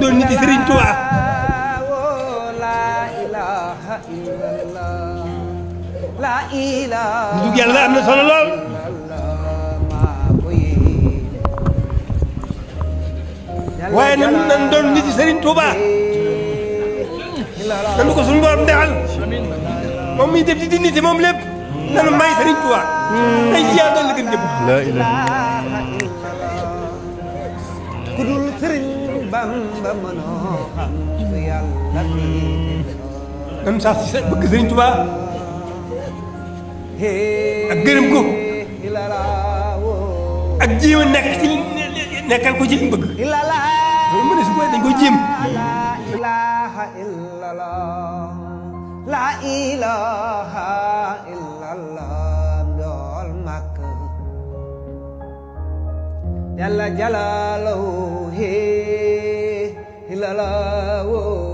doon nit yi Sëriñ Tuubaa dug yàlla am na solo lool waaye nan doon nit yi Sëriñ Tuubaa nanu ko suñu borom defal moom miy def di nit moom lépp nanu may Sëriñ Tuubaa ay yaa doon la gën jëm la ilaha ku dul Sëriñ Bamba mënoo xam su yàlla nanu sax ci bëgg Sëriñ Tuubaa ak gërëm ko ak jéem a nekk ci nekkal ko ci li mu bëgg loolu mu ne su ko dañ koy jéem la ilaha illallah dool makk jalla jalaaluhu illallah